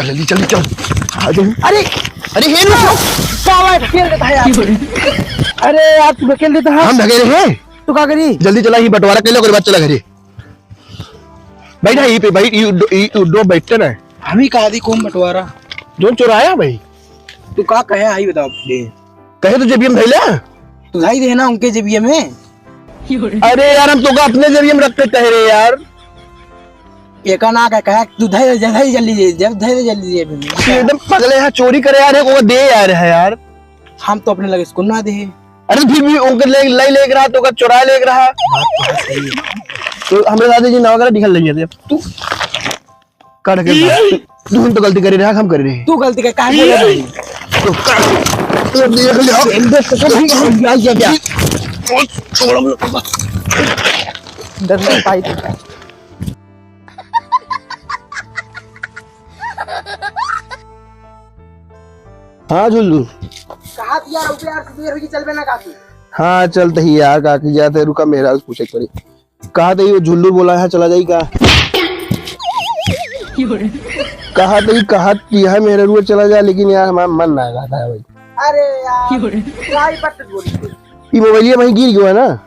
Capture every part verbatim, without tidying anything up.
चल, जल्दी, जल्दी, चल। आ, जल्दी। अरे, अरे, हे रुक, रुक। का हुआ? ढकेल देता है यार। अरे यार, तू ढकेल देता है। हम ढकेले हैं। तू का करी? जल्दी चला, ही बंटवारा कर ले, ओकरे बाद चला घरे। बैठा यहीं पे, भाई, यू दो, यू दो बैठते ना। हम ही कहा दी कौन बंटवारा? जोन चोराया भाई। तू का कहे, आई बताओ पहले। कहे तो जेबिया में धइला। तू धई दे ना उनके जेबिया में। अरे यार, हम तो का अपने जेबिया में रखते कह रहे यार। एका ना कहे, कहे तू धई दे, धई जल्दी दे, जब धई दे जल्दी जेबिया में। तू एकदम पगले है, चोरी करे यार, है को दे यार, है यार। हम तो अपने लगे इसको ना दे। अरे फिर भी उनके ले, ले, लेके रहा तो का चुरा लेके रहा। बात तो है सही है। तो हमरे साथ जी नवा करा निकल लेंगे तू। काट के तू, तू हम तो गलती करे रहा, हम करे रहे। तू गलती कर, काहे बोले भाई? तो काट, ये देख ले। एंडे से तो भाई, हम जा, जा, जा। छोड़, हम लोग। डर नहीं पाई। हाँ, झुल्लू। कहा दिया रउआ यार, देर होगी, चलबे ना काकी। हाँ, चलते ही यार, काकी जाते, रुका, मेहरारू से पूछे के पड़ी। कहा तो ये झुल्लू बोला है, चला जाई का? कहा तो ये, कहा कि है मेहरारू चला जा, लेकिन यार, हमारा मन ना कहता है भाई। अरे यार, काई बट बोली। ये मोबाइलिया वहीं गिर गया है ना,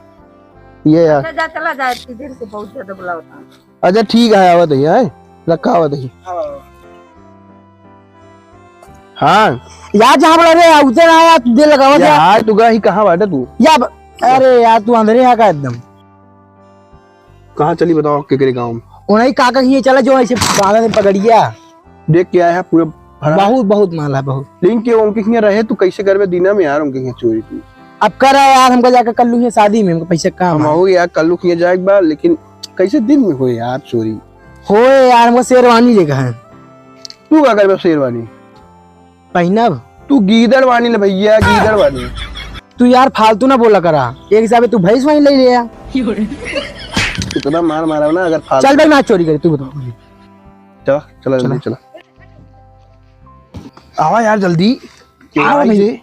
ये यार। अच्छा, जा, चला जा, इतनी देर से बहुत ज्यादा बुलावता। अच्छा, ठीक है, आवत ही, हैं? रखा आवत ही। हाँ। हाँ। यार, जहाँ बोला रे, उधर आया, तू देर लगावत या है। यार, तू गही कहाँ बाटे तू? या ब-, अरे यार, तू अंदर ही आ का एकदम। कहाँ चली बताओ, केकरे गाँव में? उन्हीं काका के हियाँ चला, जो ऐसे बांधा ने पकड़िया। देख के आया है पूरा भरा। बहुत, बहुत माल है, बहुत। लेकिन के उनके हियाँ रहे, तू कैसे करबे दिना में यार उनके हियाँ चोरी तू? अब करा यार, हमका जाके कल्लू हियाँ शादी में, हमका पैसे काम हम है। हो यार, कल्लू हियाँ जाए एक बार, लेकिन कैसे दिन में होए यार चोरी? होए यार, हमका शेरवानी लेके है। तू का करबे शेरवानी? पहिनब। तू गीदड़ बानी ना भैया, गीदड़ बानी। तू यार फालतू ना बोला करा, एक हिसाबे तू भैंस वहीं ले लिया। इतना मार मारा ना अगर फालतू। चल भाई, ना चोरी करे, तू बता। चला, चला, चला। जल्दी चला। आवा यार, जल्दी। आवा भाई।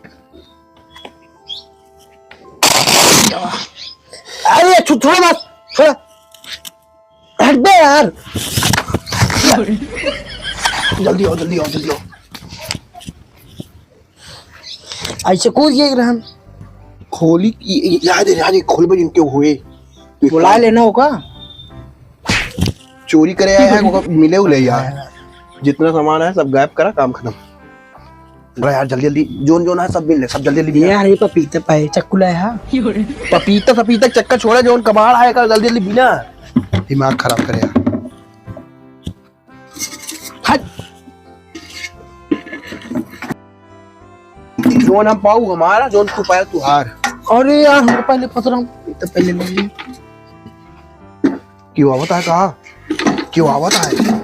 अरे, छु-, छोड़ मत, छोड़। हट बे यार। जल्दी आओ, जल्दी आओ, जल्दी आओ। ऐसे कूद गए रहन। खोली, ये, ये, यहाँ दे, यहाँ दे, खोल बे जिनके हुए। बुला लेना होगा। चोरी करे आया है, ओका मिले उले यार। जितना सामान है, सब गायब करा, काम खत्म। अरे यार, जल्दी, जल्दी, जोन, जोन है, सब मिल ले, सब जल्दी, जल्दी ये मिल। यार, ये पपीता पाए, चक्कू लाए, हाँ? पपीता, सपीता, चक्कर छोड़ा, जोन कबाड़ है, कर जल्दी, जल्दी बिना। दिमाग खराब करे यार। हट। जोन हम पाऊ हमारा, जोन तू पाया तू हार। अरे यार, हमको पहले पता रहा, तो पहले ले ली। क्यों आवत है कहा? क्यों आवत है?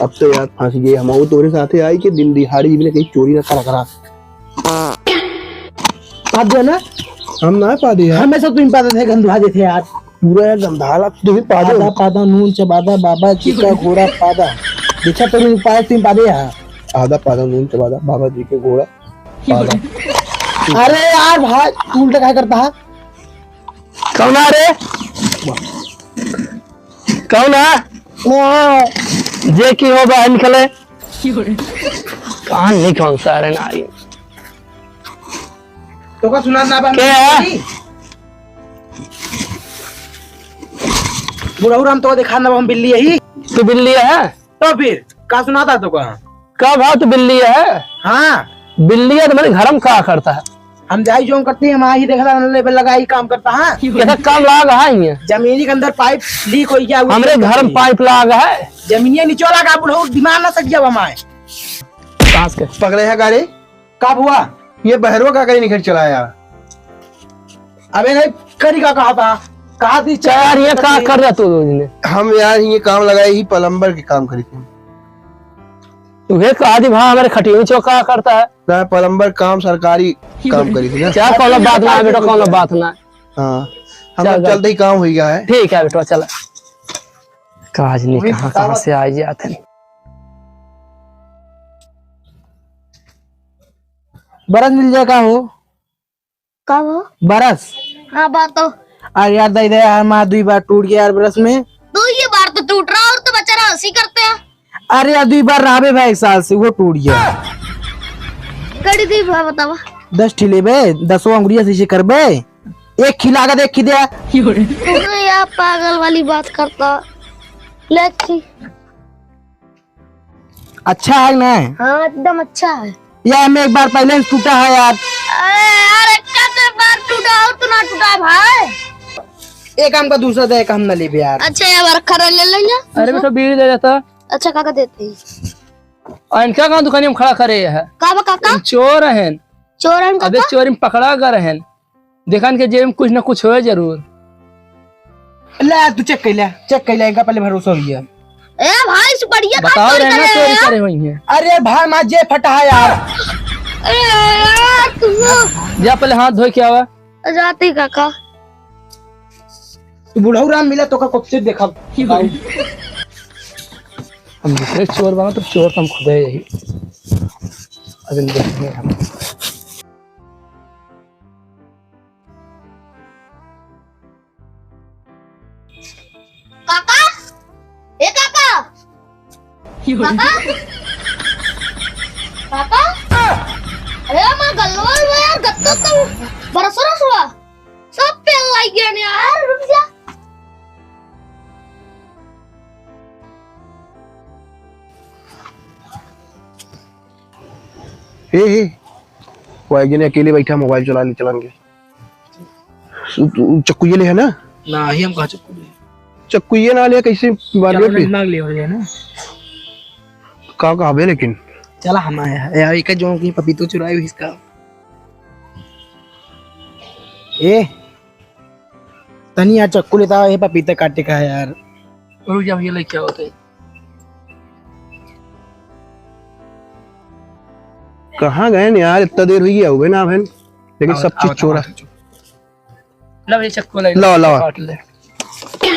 अब तो यार फंस गए हम, वो तोरे साथे आई के दिन दिहाड़ी में कहीं चोरी ना करा करा। पाद दे ना। हम ना पादे यार। हमेशा तुम पादे थे, गंदुआ देते यार। पूरा यार गंधाला तुम पादे। पादा, पादा, नून चबादा, बाबा जी का घोड़ा पादा। देखा तो नहीं पाया, तुम पादे यार। आधा पादा नून चबादा, बाबा जी के घोड़ा पादा। अरे यार भाई, तू उल्टा क्या करता है? कौन आ रे? कौन आ? मैं आ। जे की हो बाहर निकले। कान नहीं कौन सा रे नारी। तो का सुना ना बा? क्या है? बुढ़ऊ राम तो देखा ना बा, हम बिल्ली यही। तू बिल्ली है? तो फिर का सुनाता तो का? का भाव तू बिल्ली है? हाँ। बिल्ली है तो मेरे घर में का करता है? हम जाई जो करती है, हम आई देखला लेवल लगा ही काम करता है। कैसा काम लाग है ये? जमीनी के अंदर पाइप लीक हो गया, वो हमरे ठीक घर में करती है। पाइप लाग है। जमीनिया नीचे लगा, बुढ़ऊ दिमाग ना सक जावा हमारे। सांस के। पकड़े है गाड़ी? का हुआ? ये बहरवा का कहीं निकल चला यार? अबे नहीं, करी का कहा था? कहा थी चार, ये का कर रहा तू दो दिन? हम यार ये काम लगाए ही, प्लम्बर के काम करी थी। तू ये कहा थी भाई हमारे खटिया में चौका करता है? ना, प्लम्बर काम सरकारी काम करी थी ना। चल, कौनो बात ना है बेटा, कौनो बात ना है। हाँ, हम चल, लोग चल। चलते ही काम हो गया है। ठीक है बेटा, चला। काज नहीं, वही कहाँ, बतावा। कहाँ से आ जात है। बरस मिल जाए का हो? का हो? बरस। हाँ, बात तो। अरे यार, दे दे यार, हमार दुई बार टूट गया यार बरस में। दुई बार तो टूट रहा और तो बेचारा हंसी करते हैं। अरे यार, दुई बार रहबे भाई एक साल से, वो टूट गया। कड़ी दी भाई, बतावा। दस ठी लेबे, दसों अंगुरिया से इसे करबे, एक खिला के देख खिदे। अरे यार, पागल वाली बात करता। ले अच्छी। अच्छा है ना? हाँ, एकदम अच्छा है। यार, हमें एक बार पहले से टूटा है यार। अरे यार, एक से बार टूटा हो तो ना टूटा भाई। एक हमका दूसरा दे, एक हम ना लेबे यार। अच्छा, ये बार खरा ले लेंगे। अरे बेटा, बीड़ी दे देता। अच्छा, काका देते हैं। और इनका कहाँ दुकान में खड़ा करे है? का बा काका? चोर हैं। चोर हैं अबे काका? चोरी में पकड़ा गए हैं। देखन के जेब में कुछ ना कुछ होए जरूर। ले, तू check कर ले, check कर ले, इनका पहले भरोसा हुई है। ए भाई, सुपड़िया का बताओ चोरी रहे ना, करे चोरी यार? करे हुई है। अरे भाई, माँ जेब फटा है यार। ए यार, तुम लोग। जा पहले हाथ धो के आवा। जाते काका। तू बुढ़ऊ राम मिला तो का कब से देखा। हम दूसरे चोर बना तो चोर तो हम खुद ही यही। अब इन देखते हैं हम। काका, ए काका, काका, काका, अरे हमार गल्लवा हुआ यार, गत्ता तो बरस रस हुआ, सब पेल लाग गया ने यार, रुक जा। हे, हे, वो एक जने अकेले बैठा mobile चला ले चलन के। तू, तू चक्कू ये ले है ना? ना, ही हम कहाँ चक्कू ले? चक्कू ये ना ले, कैसे मार चला पे? ना ले हो जाए ना। का कहबे लेकिन? चला हम आया। यार, एक जो की पपीतो चुराए हुई इसका। ए, तनी यार चक्कू लेता है, पपीता काटे का है यार। रुक जा भैया, लेके आओ तो। कहाँ गए न यार, इतना देर हुई है, हुए ना बहन, लेकिन आओ, सब चीज आओ, चोरा। आओ, चुप। ला भैया चक्कू ले। लाओ, लाओ। काट ले।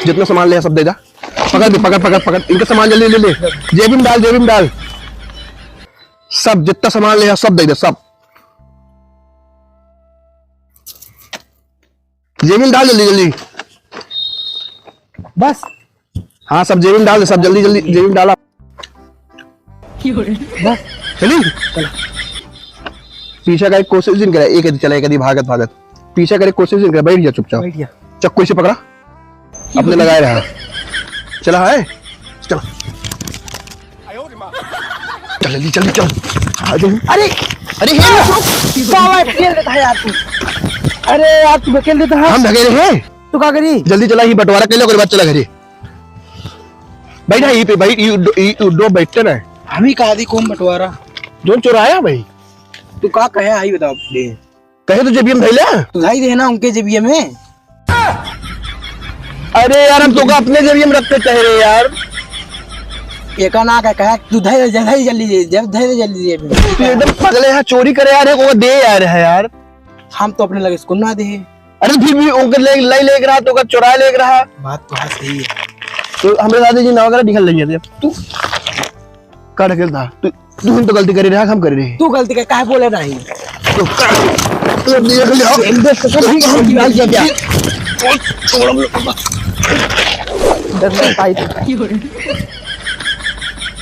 जितना सामान ले सब दे जा। पकड़ दे, पकड़, पकड़, पकड़। इनका सामान जल्दी ले ले। जेबी में डाल, जेबी में डाल। सब जितना सामान ले सब दे दे, सब। जेबी में डाल जल्दी, जल्दी। बस। हाँ, सब जेबी में डाल दे, सब जल्दी, जल्दी जेबी में डाला। बस। चली? चला। पीछा करे कोशिश जिन करे, एक यदि चला, एक यदि भागत, भागत। पीछा करे कोशिश जिन करे, बैठ जा चुपचाप। बैठ जा। चक्कू इसे पकड़ा। अपने लगाए रहा। चला है? चला। चल, जल्दी, जल्दी, चल। आ, जल्दी। अरे, अरे, हे, रुक, रुक। बाबा, खेल देता है यार तू। अरे यार, तू खेल देता है। हम धगे रहे। तू का करी? जल्दी चला, ही बंटवारा कर ले, ओकर बाद चला घरे। बैठा, यहीं पे बैठ, यू दो, यू दो बैठते ना। हम ही कहा दी कौन बंटवारा? जोन चुराया भाई। तू का कहे, आई बताओ। कहे तो जेबिया में धइला। तू धई दे ना उनके जेबिया में। अरे यार, हम तोका अपने जेबिया में रख के कह रहे यार। एका ना कह, कह, तू धई दे, धई जल्दी दे, जब धई दे जल्दी जेब में। तू एकदम पगले है, चोरी करे यार, है, वो दे यार, है यार। हम तो अपने लगे इसको ना दे। अरे तो फिर भी ओकर ले, ले, लेके रहा, तो ओकर चुरा लेके रहा। बात तो है, सही है। तो हमरे दादा जी ना वगैरह निकल लेंगे। तू का ढकेल था? तू, तू ही तो गलती करे रहा, हम करे रहे। तू गलती कर, काहे बोले नहीं? तो का, तू देख ले। हम देख तो नहीं, हम निकाल दिया क्या? छोड़, छोड़, हम लोग। डर लगता है।